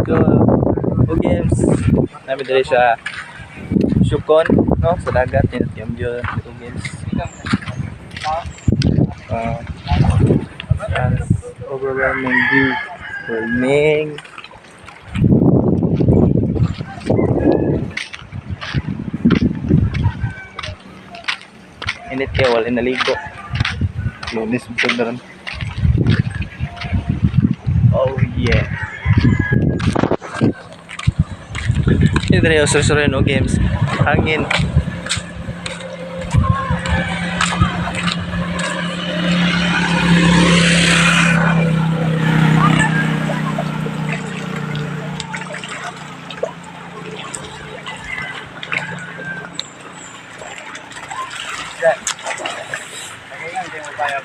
So, o games. Nami diri sa Sukon, no? Sa dagat, yun yung view, o games. Overwhelming view. Overwhelming. Init kayo, wala naligo. Lunes, busog na rin. Oh yeah. Ito rin yung susunod no games. Hangin.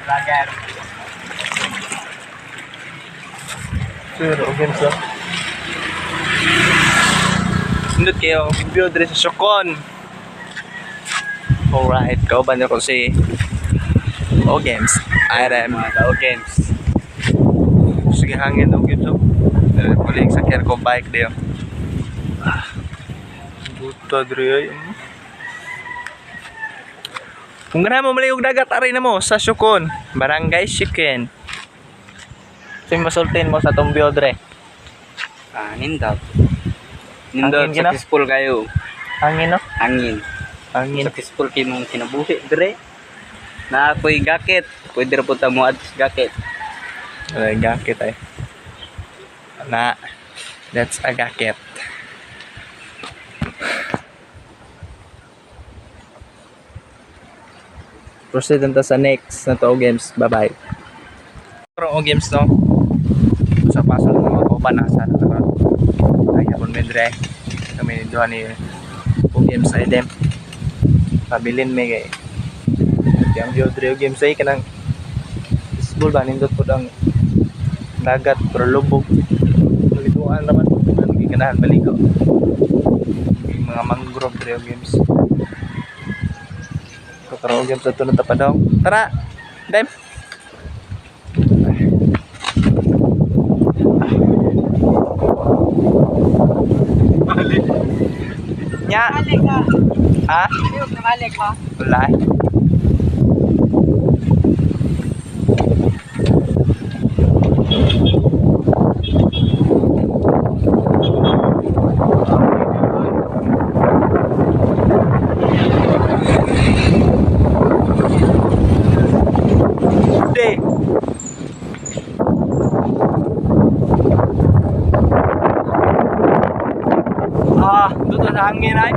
Vlogger. Sure, o games oh. Nindot kayo, view diri sa Sukon. Alright, kauban ko si O Games. RM. Mga tao games. Sige, hangin o games oh. Muli sa ko bike diyo. Ah. Buta diri ay. Kung ganahan mo maligog dagat, aray na mo sa Sukon. Barangay Sukon. So, yung masultin mo sa tong view dre. Ah, nindot. Nindot, Hangin gina? successful kayo. Hangin no? Hangin. Hangin. Successful kayo mong kinabuhi, dire. Na ako'y gakit. Pwede ra po ta mo adto sa gakit. Wala gakit ay. Na. That's a gakit. Proceed na ta sa next na to games. Bye-bye. Pero o games no. Sa paso ng mga kauban nasa na karon. Ay hapon mendre. Kami duha ni o games ay dem. Pabilin may kay. Yang view dre o games ay kanang baseball ba nindot pud ang dagat pero lubog. Malituan naman ang ganahan maligo. Yung mga mangrove dre o games. Karoon games ato na tapadong. Tara. Dem. Nya. Balik ka. Ha? Ayok na balik ha. Wala. Hindi. Ah, dito sa hangin ay.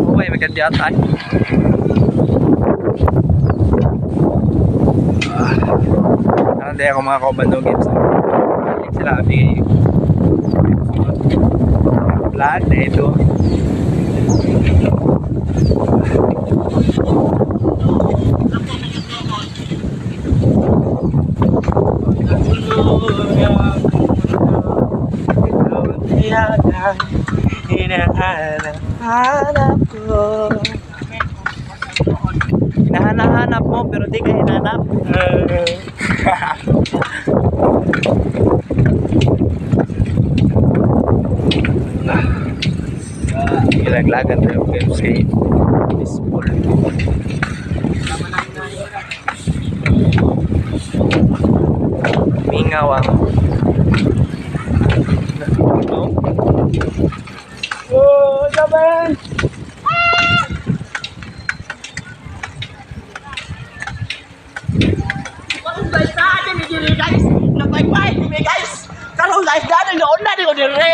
Okay, maganda yata ay. Ah, hindi ako mga kauban no games. Balik sila abi. Vlog na ito. Hinahanap ko. Hinahanap mo pero di ka hinanap. Ilaglagan tayo games kay baseball. Mingaw ang ito. Oh, saban. Karon guys, sa atin ni diri guys. Nagbaybay ni guys. Karon guys, dali noon na ni diri.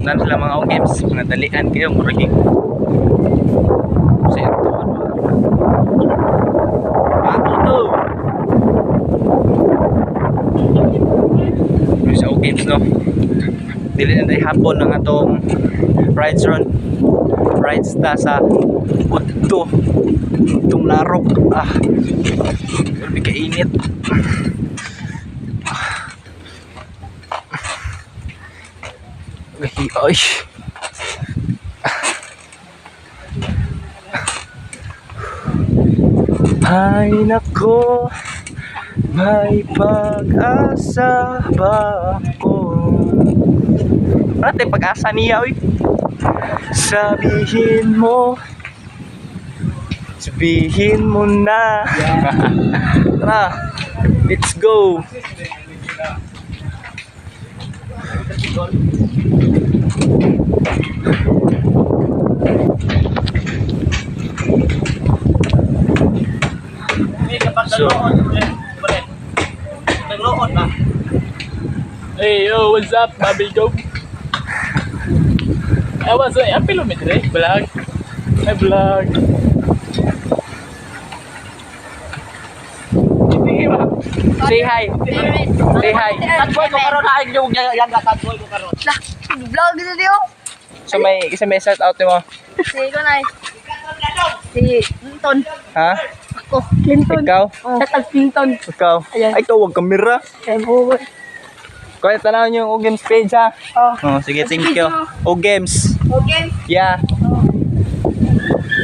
Nan sila mga games, mga dalian kayo murag sa ito ano. Bago to. Sa games no. Dili na day hapon ang atong rides run. Rides ta sa Udto. Itong larok. Ah. Grabe kainit. Ah. Ay, ay. Ay nako, may pag-asa ba ako? Wala tayong pag-asa niya, oy. Sabihin mo, sabihin mo na. Tara, let's go. So, Nagloon ba? Hey, yo, what's up, Bubble Dog? I was like, apilo mi dire, vlog. Ay, vlog. Say hi. Say hi. Tadboy ko karon ay yung yang tadboy ko karon. Lah, vlog na diyo. So may shout out mo. Si ko na. Si Clinton. Ha? Ako. Clinton. Ikaw? Oh. Shout out Clinton. Ikaw? Ayan. Ay, ikaw, wag kamera. Ayan, oo. Kaya tanaw niyo yung O-Games page ha. Oh. Oh, sige, thank you. O-Games. Okay. Yeah.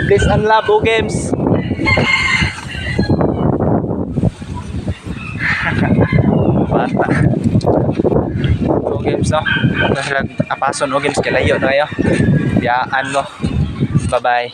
Please unlove O-Games. Bata. O-Games, no? Nasa apason O-Games, kalayo na kayo. Yaan, no? Bye-bye.